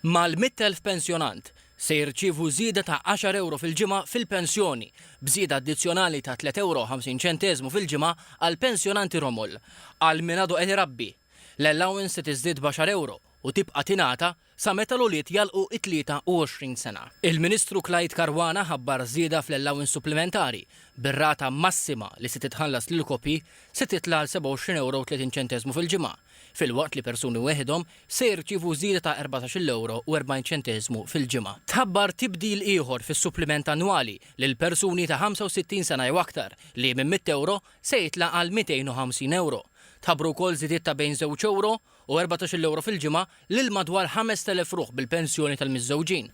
Mal-100,000 pensjonant se jirċievu żieda ta' għaxar ewro fil-ġimgħa fil-pensjoni, b'żieda addizzjonali ta' tliet ewro u 50 ċenteżmu fil-ġimgħa għall-pensjonanti romol. Għal min għadu qed irabbi, l-allowance se tiżdied b'għaxar ewro u tibqa' tingħata sa meta l-ulied jagħlqu t-23 sena. Il-Ministru Clyde Caruana ħabbar żieda fl-allowance supplimentari, bir-rata massima li se titħallas lill-koppji se titla' għal 27 ewro u 30 ċenteżmu fil-ġimgħa, filwaqt li persuni weħidhom se jirċievu żieda ta' 14-il ewro u 40 ċenteżmu fil-ġimgħa. Tħabbar tibdil ieħor fis-suppliment annwali lil persuni ta' 65 sena jew aktar li minn mitt ewro se jitla' għal 250 ewro. Tħabbru wkoll żidiet ta' bejn żewġ ewro u 14-il ewro fil-ġimgħa lil madwar 5,000 ruħ bil-pensjoni tal-miżżewġin.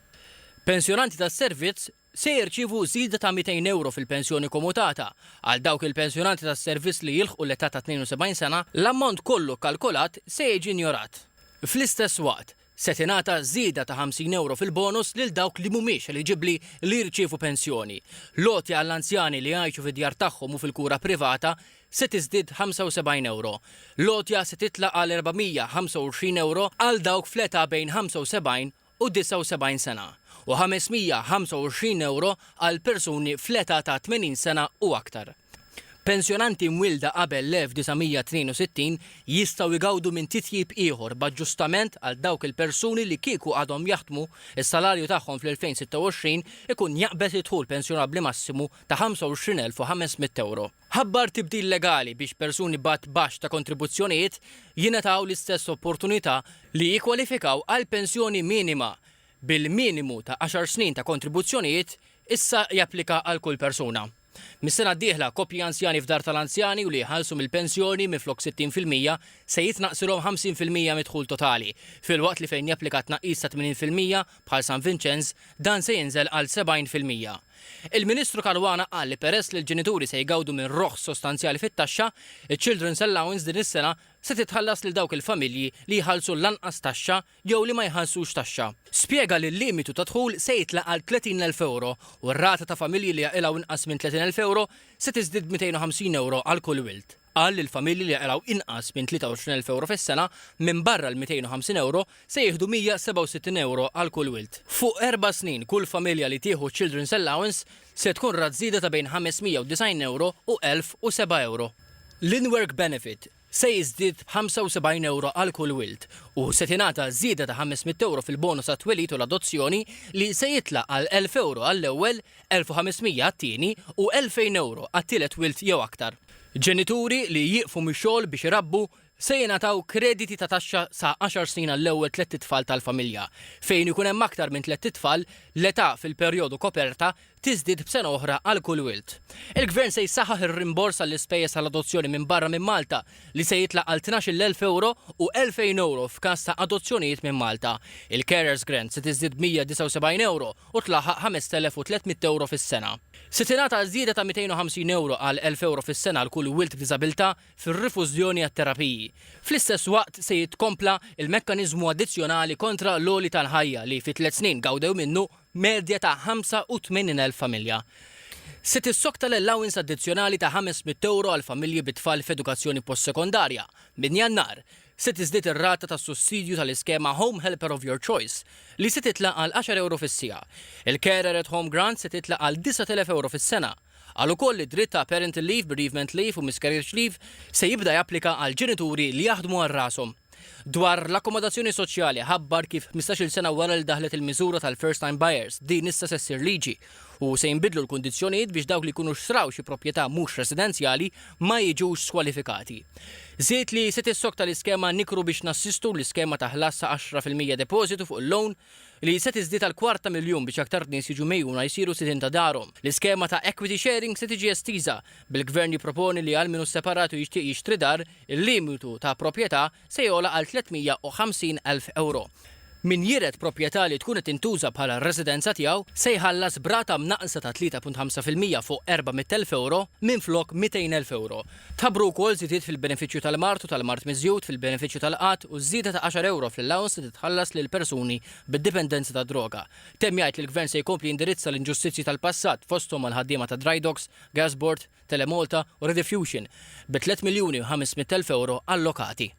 Pensjonanti tas-servizz se jirċievu żieda ta' 200 ewro fil-pensjoni komutata. Għal dawk il-pensjonanti tas-servizz li jilħqu l-età ta' 72 sena, l-ammont kollu kkalkolat se jiġi injorat. Fl-istess waqt, se tingħata żieda ta' 50 ewro fil-bonus lil dawk li mhumiex eliġibbli li jirċievu pensjoni. L-għotja għall-anzjani li jgħixu fid-djar tagħhom u fil-kura privata se tiżdied 75 ewro. L-għotja se titla' għal 425 ewro għal dawk fl-età bejn 75 u 79 sena u 525 ewro għal persuni fl-età ta' 80 sena u aktar. Pensjonanti mwielda qabel l-1962 jistgħu jgawdu minn titjib ieħor b'aġġustament għal dawk il-persuni li kieku għadhom jaħdmu, is-salarju tagħhom fl-2026 ikun jaqbeż id-dħul pensjonabbli massimu ta' 25,500 ewro. Ħabbar tibdil legali biex persuni b'għadd baxx ta' kontribuzzjonijiet jingħataw l-istess opportunità li jikkwalifikaw għal pensjoni minima, bil-minimu ta' għaxar snin ta' kontribuzzjonijiet issa japplika għal kull persuna. Mis-sena d-dieħla, koppji anzjani f'dar tal-anzjani u li jħallsu mill-pensjoni minflok 60% se jitnaqqsilhom 50% mid-dħul totali, filwaqt li fejn japplika tnaqqis ta' 80% bħal San Vinċenz, dan se jinżel għal 70%. Il-Ministru Caruana qal li peress li l-ġenituri se jgawdu minn roħs sostanzjali fit-taxxa, iċ-Children's Allowance din is-sena se titħallas lil dawk il-familji li jħallsu l-anqas taxxa jew li ma jħallsux taxxa. Spjega li l-limitu ta' dħul se jitla' għal 30,000 ewro u r-rata ta' familji li jaqilgħu inqas minn 30,000 ewro se tiżdied b'250 ewro għal kull wild. Qal li l-familji li jaqilgħu inqas minn 23,000 ewro fis-sena, minbarra l-250 ewro, se jieħdu 167 ewro għal kull wild. Fuq erba' snin, kull familja li tieħu ċ-Children's Allowance se tkun rat żieda ta' bejn 590 ewro u 1,007 ewro. L-in-work benefit se jiżdied b'75 ewro għal kull wild u se tingħata żieda ta' 500 ewro fil-bonus għat-twelid u l-adozzjoni li se jitla' għal 1,000 ewro għall-ewwel, 1,500 għat-tieni u 2,000 ewro għat-tielet wild jew aktar. Ġenituri li jieqfu mix-xogħol biex irabbu se jingħataw krediti ta' taxxa sa għaxar snin għall-ewwel tlett itfal tal-familja. Fejn ikun hemm aktar minn tlett itfal, l-età fil-perjodu koperta tiżdied b'sena oħra għal kull wild. Il-Gvern se jsaħħaħ ir-rimbors għall-ispejjeż tal-adozzjoni minn barra minn Malta li se jitla' għal 12,000 ewro u 2,000 ewro f'każ ta' adozzjonijiet minn Malta. Il-Carers Grant se tiżdied b'179 ewro u tlaħħaq 5,300 ewro fis-sena. Se tingħata żieda ta' 250 ewro għal 1,000 ewro fis-sena għal kull wild b'diżabilità fir-rifużjoni għat-terapiji. Fl-istess waqt se jitkompla l-mekkaniżmu addizzjonali kontra l-għoli tal-ħajja li fi tliet snin gawdew minnu medja ta' 85,000 familja. Se tissokta l-allowance addizzjonali ta' 500 ewro għal familji bi tfal f'edukazzjoni postsekondarja. Minn Jannar, se tiżdied ir-rata tas-sussidju tal-iskema Home Helper of Your Choice, li se titla' għal għaxar ewro fis-siegħa. Il-Carer at Home Grant se titla' għal 9,000 ewro fis-sena. Qal ukoll li d-dritt ta' parental leave, bereavement leave u miscarriage leave se jibda japplika għal ġenituri li jaħdmu għal rashom. Dwar l-akkomodazzjoni soċjali ħabbar kif 15-il sena wara li daħlet il-miżura tal-first time buyers din issa se ssir liġi u se jinbidlu l-kundizzjonijiet biex dawk li jkunu xtraw xi proprjetà mhux residenzjali ma jiġux skwalifikati. Żied li se tissokta l-iskema Nikru biex Nassistu, l-iskema ta' ħlas sa 10% depożitu fuq il-loan li se tiżdied għal kwart ta' miljun biex aktar nies jiġu megħjuna jsiru sidien ta' darhom. L-iskema ta' equity sharing se tiġi estiża, bil-Gvern jipproponi li għal min hu separat u jixtieq jixtri dar, il-limitu ta' proprjetà se jogħla għal 350,000 ewro. Min jiret proprjetà li tkun qed tintuża bħala r-residenza tiegħu se jħallas b'rata mnaqqsa ta' 3.5% fuq 400,000 ewro minflok 200,000 ewro. Tħabbru wkoll żidiet fil-benefiċċju tal-mard u tal-mard miżjud, fil-benefiċċju tal-qgħad u żieda ta' għaxar ewro fl-allowance li titħallas lil persuni bid-dipendenza tad-droga. Temm jgħid li l-Gvern se jkompli jindirizza l-inġustizzji tal-passat fosthom mal-ħaddiema ta' Drydocks, Gasboard, Telemalta u Rediffusion bi 3,500,000 ewro allokati.